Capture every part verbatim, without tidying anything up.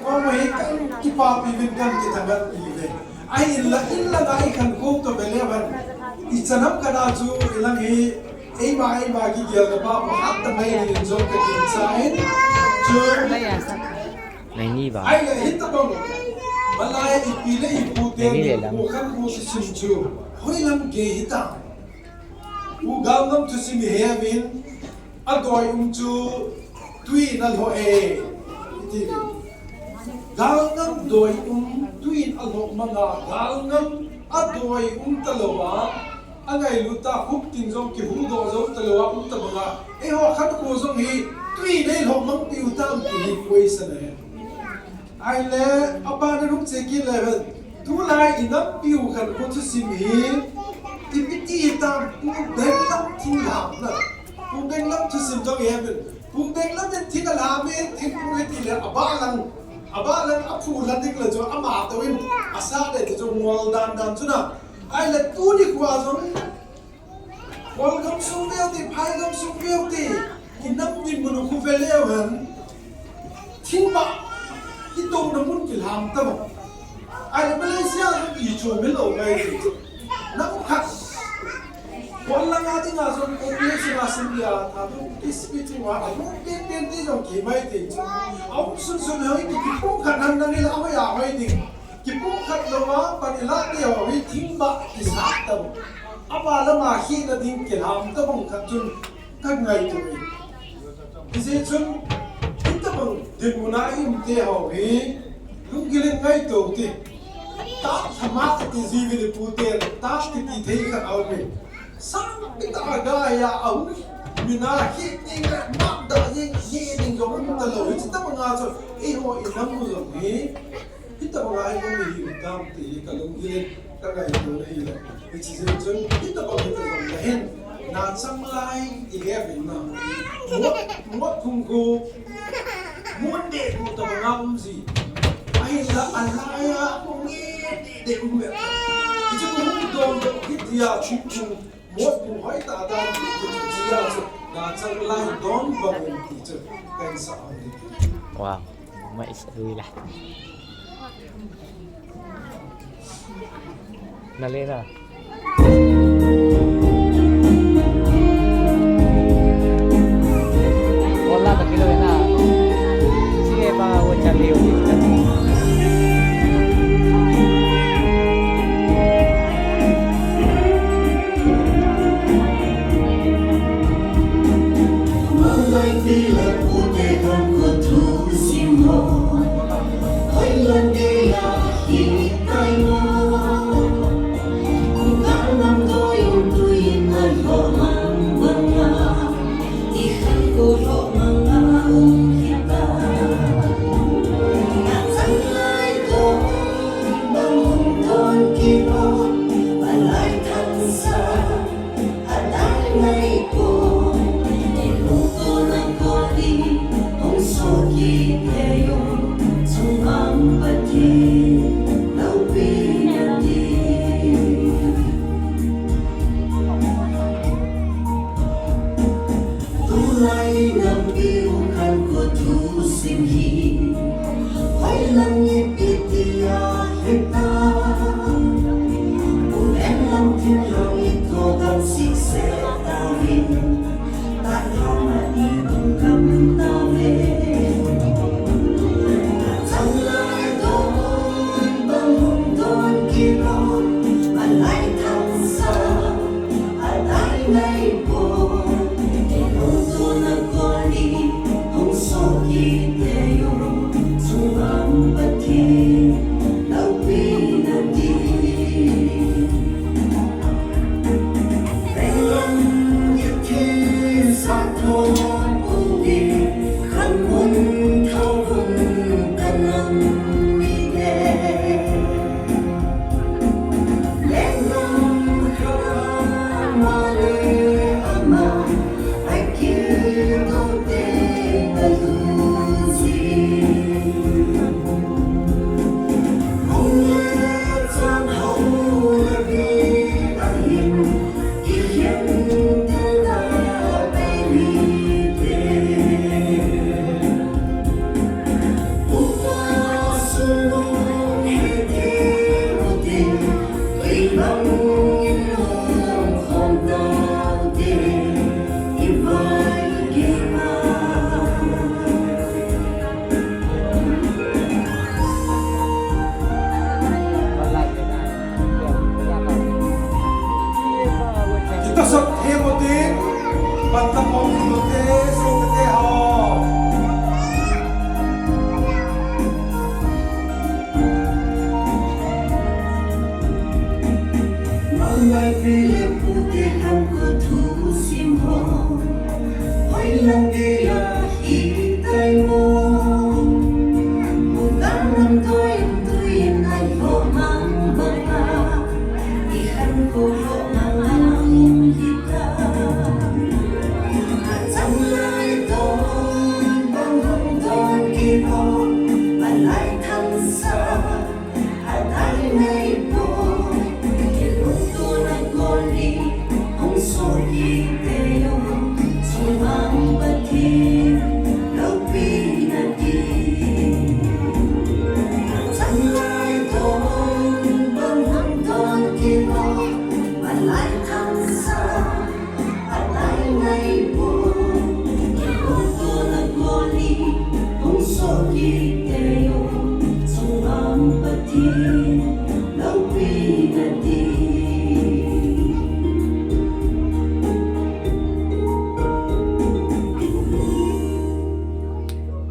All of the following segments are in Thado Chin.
Mama hi kan kipapi uvin kan kithangatpi uve. Ahinla, inlanga i khankho to bele ban. I chanam kana chu ilang hi eima, eima kigel kapa pakhat ta mai in jong ka kin sa in. Chu. Nai ni ba. Ahile hitabang. Malai ipi le ipu te ni khankho thusim chu. Hoilam gei hita. U Galngam thusim i he uvin. Adoi um chu tui in alhoh e, iti. Galngam doi um tui in alhoh manga, Galngam adoi um talou a, angailut a, khupting jong kihuhdoh jou talou a, um tabanga. Eiho khankho jong hi tui in eilhoh mangpi u tam ti hi question ahi. Ahile, aban a nung che kit le hen. Tulai i nampiu khankho thusim hi, ipi ti hitam, Pu Benglam thing lhamna. Pu Benglam thusim jong i he uvin. Pu Benglam in thing alham e, thingphung hi ti le, abah lang, abah lang aphu lha ding le jong ama toh in, asa le ti jong ngol dan dan chu na. Ahile, tuni khoa jong, Kol gamsung veu te, phai gamsung veu te, i nam dinmun u khu ve leu hen, thingbah i touna mun kilham ta bang. Ahile Malaysia jong i chom hilou ngai ti. Nam khat. Kol langa dinga jong population a sim dia, a tu i speaking wa, a tu pen pen ti jong ki mai ti. A um sun sun hoi ki ki pung khat nan nan ila hoi a hoi ding. Kipumkhat louva pan ilah te ho hi thingbah kisah tau. Aval ama hina ding kilham tabang khat chun ka ngaito e. Hijeh chun hitabang dinmun a i um te ho hi lunggil in ngaito te. Tah lhama kati jiuvin ipu te, tah kiti thei khat aume. Sangpi tah a gaya ahung mina hi ding le map da ding hi ding jong um talou. Hiche tabang a chu eiho i nam u jong hi. Hitabang a hi kong hi tam ti hi ka lunggil in ka ngaito na hi le. Hiche jeh chun hitabang hita jong le hin. Na chang lai i he uvin na. Mot, mot khum khu. Mot de khu tabang a um ji. Ahinla alai a khu nge de de um ve. Hiche khu hung don don hi dia chim chim. Mot khu hoi ta dan hi dia chu. Na chang lai don bang in ti chu. Kan sa hon di. Wow. Mai sa lui la. Na le na. Wala ka kilo na. Sige pa, wala ka liyo.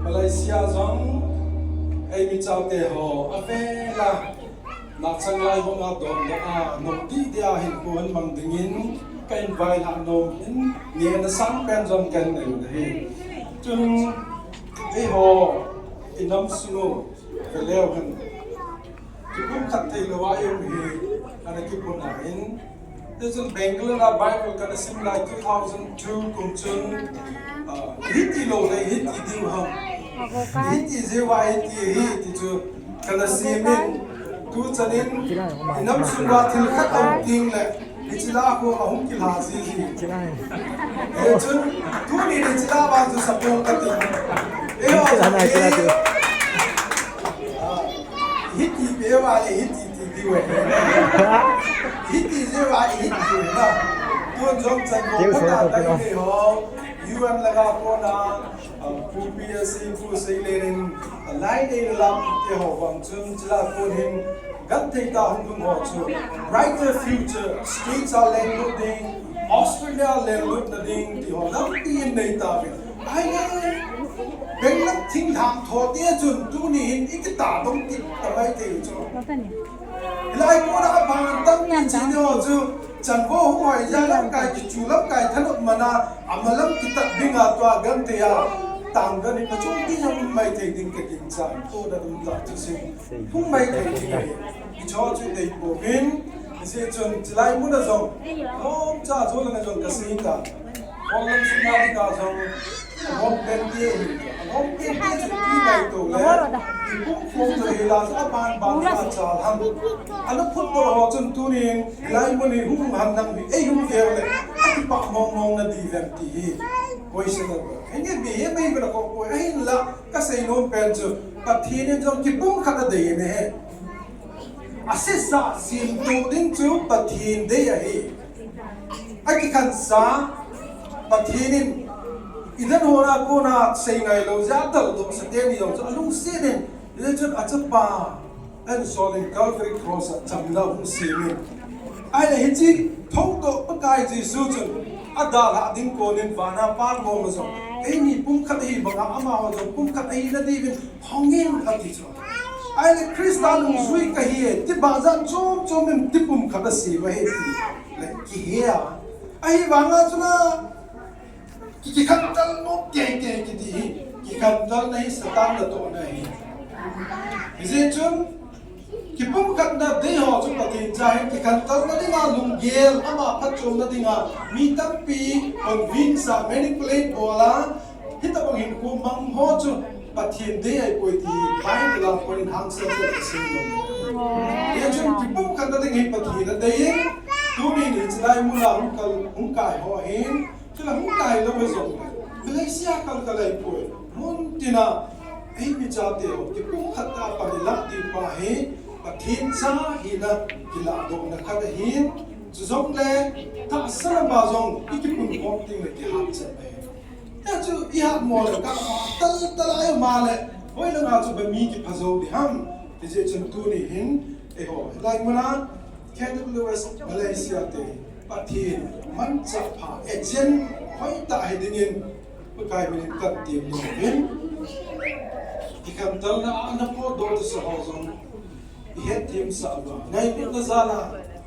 Malaysia jong, ei michate ho, avela, nachang lai ho nga dom da a, nom di dia hin ko han mang dingin, ka invite ha nom in, ni na sang pen jong kan nei da hi. Chun, ei ho, i nam sung u, ka leo han. Kipumkhat thei lou a i um hi, ana kipumkhat in. Tichun Bangalore a Bible kana sim lai two thousand two kum chun, ah, hiti lou le, hiti diu ham. Hiti jeh uva hiti hi, ti chu kana sim in. Tu chan in, i nam sung uva thil khat a um teng le, hiche la khu ahung kilha ji ji. Eh, chun, tuni hiche la vang chu sapong kati. Eh, ah, hiti pe uva le, hiti ti diu e. Hiti jeh uva, hiti diu e na. Tun jong chan ko phat a dai le ho. U N laga kona, ah, Pu P S C, Pu Seilen in, ah, lai nei la lam te ho vang chun, chila kon hin, genthei tah hung lhung ho chu. Brighter future, States a lenglut ding, Australia lenglut na ding, ti ho lampi in nei tauvin. Ahile, Bangalore thinglhang tho te chun tuni hin i kitah dong kit ta mai thei chu. Hilai kona abang tampi chini ho chu, chanvo hung hoi jeh a lamkai kichu lamkai thanop man a, amalam kitah ding a tua genthei a, tang genthei na chung ding a um mai thei ding ka ginchah, tuna dum tah chu sin. Hung mai thei ding ahi. Hicho chu dei pouvin, hiche chun chilai mun a jong, lom cha chu langa jong ka sei ta. Hol lam sung a ding a jong, lom pen te hi, lom pen te chu ti nai to le, i pum pum to hi la, a ban ban a cha ham. Ana phut to ho chun tunin, lai mun hi hung ham nang hi, ei hung gel le, a kipah mong mong na di vem ti hi. Question number. Henge mi he mai vela ko ko, ahinla, ka sei nom pen chu, Pathen in jong kipumkhat a dei ahi. A sesa semtup ding chu Pathen dei ahi. A kikhansa Pathen in, i dan hona kona sei ngai lou jeh a, a daldoh sa teni jong chu a lungset in, hijeh chun a chapa a insol in Calvary Cross a chamna hung sem in. Ahile hiche thoudoh Pakai Jesu chun a dalha ding kon in vana Pa ngol a jong, eini pumkhat ahi banga amaho jong pumkhat ahina diuvin hong in ati chu. Ahile Christa nungjui kahi e, ti bang jan chom chom in ti pumkhat a sem ahi ti le kihe a. Ahivanga chun a ki, kikhantel nom kei kei kiti hi, kikhantelna hi Satan natohna ahi. Hijeh chun, kipumkhatna dei ho chu Pathen cha hin kikhantelna dinga lunggel, ama phatchomna dinga mi tampi convince a, manipulate bol a, hitobang hinkho mang ho chu Pathen dei ahipoi ti Bible a konin hangsan tah in asei lou. Hijeh chun kipumkhatna ding hi Pathen adei in, tunin hiche lai mun a hung kal, hung kai ho hin, chule hung kai lou jongle, Malaysia kal kal ahipoi, mun tina, ei michate ho, kipumkhat a pan ilah ti pa hi, Pathen cha hina kilahdohna khat ahin, chujongle, tahsa lama jong i kipunkhom tengle kihahsat ahi. Hijeh chun i hatmo le kama tal tal a i um a le, hoilanga chu ba mi kipha jou ding ham. Hijeh chun tuni hin, eiho, hilai muna, K W S Malaysia te, Pathen manchah pha, agent hoitah hi dingin, Pakai min in kan tem nom in. Kikhantelna a na potdoh thei sa ho jong, i hetthem sah uva. Ngailutna jal a,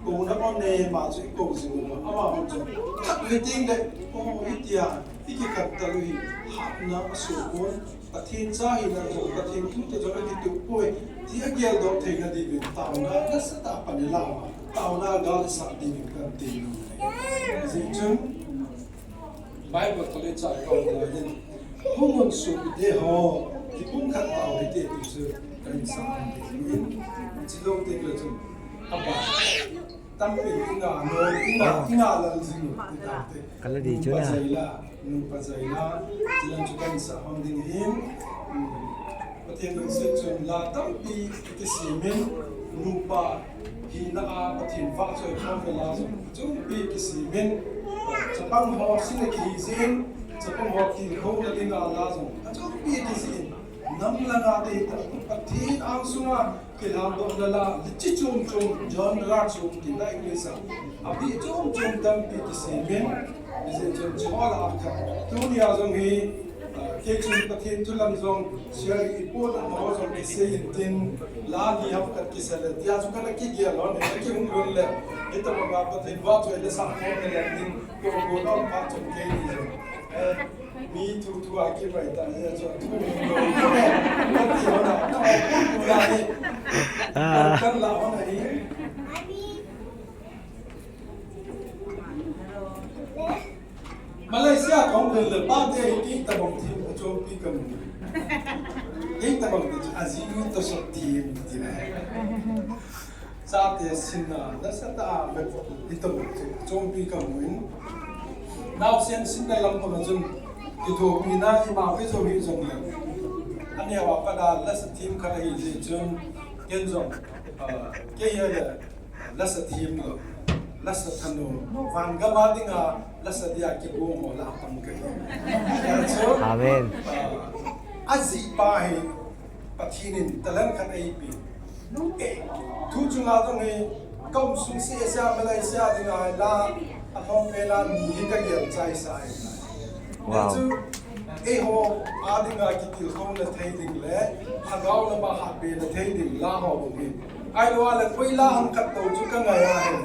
kouna o nei ma chu i kou jing uva. Ama hon jong, khat ve teng le, o, hitia, i kikhantel u hi, hatna a soh pon. Pathen cha hina jong, Pathen thu toh jong a kituh poi, ti a geldoh theina diuvin, taona nasatah a pan i la uva, taona gal i sah diuvin kan tem nom e. Hijeh chun, Bible College a ka um lai in, hung un sopite ho, kipumkhat tao hite ti chu, ka hin sah nom in, chulou teng le chun, aba. Tampi i nga, no, i nga, i nga lal jing u, ti tampi. Ka la di chu na. Nupa jai la, nupa jai la, ti lam chu kan sah hon ding ahin. Hmm. Pathen lungset chun la tampi i kisem in, nupa hina a Pathen vahchoi khom le la jong, chompi kisem in, chapang ho sin a kihi jin, chapang ho tilkhouna ding a la jong, chompi kisem in, nam lang a te ta, Pathen angsunga, Kilhamdohna la, lichi chom chom, genre chom ti la English a. Abih chom chom tampi kisem in, hijeh chun chom la khat. Tunia jong hi, ah, kei chun Pathen thu lam jong, share i pot na ho jong kisei in tin, la ni ham khat kisei le, tia chu kana kigel lon, ka kihung lon le, hitabang a Pathen vahchoi le sah khom le tin, ko ko nom pa chom kei ni jong. Eh, Mi thu thu a kipai ta hi, chu thu mi lo. Kan ti ho na, na ho pun pun la hi. Ah. Kan la ho na hi. Malaysia kong le le pa te hi ki ta bong thi, a chompi ka mu. Ki ta bong thi, a ji mi to sot thi, ti na. Chate sinna, nasatah a vet, i to, chompi ka mu in. Naosen sinna lam pang a chun, kithopina ima pe jo hi jong le. Aneo a pat a lasa thim khat ahi jeh chun, ken jong, ah, kei hi le, lasa thim lo, lasa thanom, van gam a dinga, lasa dia kibol mo la pang ka hi. Amen. Ah, ajih pa hi, Pathen in talent khat eipe. Eh, thu chunga jong hi, ka um sung sese a Malaysia dinga la, a thom pe la ni hi ka gel chai sa hi. Wow. Chu, eiho a dinga kitilkhouna thei ding le, lhagao lama hatpena thei ding la ho bou hi. Ahilou le koi la ham khat tou chu ka ngai a hi.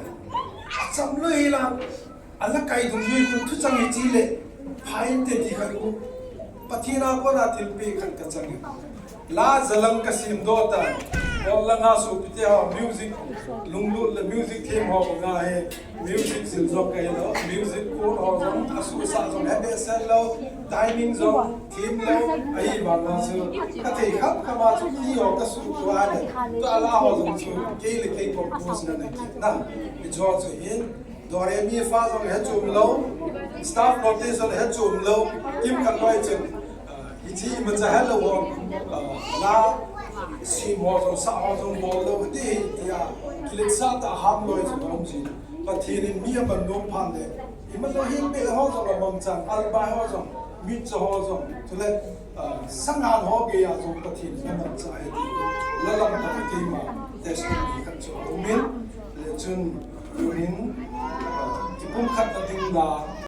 Acham lou hi la. A la kai dungjui khu thuchang hi chi le, pha inte ti khat khu, Pathen a kona thilpeh khat ka chang e. La jalang ka sem doh tan, hol langa sopite ho music, lunglut le music them ho banga hi, music jil jong ka hi lou, music kon ho jong, a suhsah jong, he behseh lou, timing jong, them lou, ahivanga chu, ka thei kham kham a chu, key ho ka suhtup a le, tua la ho jong chu, kei le kei compose na na kit na, mi jo chu hin, Do re mi fa jong he chom lou, staff notation he chom lou, kimkhat loi chun, ah, hiche imacha helou ho, ah, la, sim ho jong, sah ho jong bol lou, ti hi, tia, kiletsah tah a ham loi chun aum jin. Pathen in mi aman nom phat le, imacha hil beh ho jong amangchan, albai ho jong, mitcha ho jong, chule, ah, sangan ho geiya jong Pathen in amanchah e ti. La lam tah a keima testimony khat chu aum in, le chun, Tuhin, ah, kipumkhatna ding la,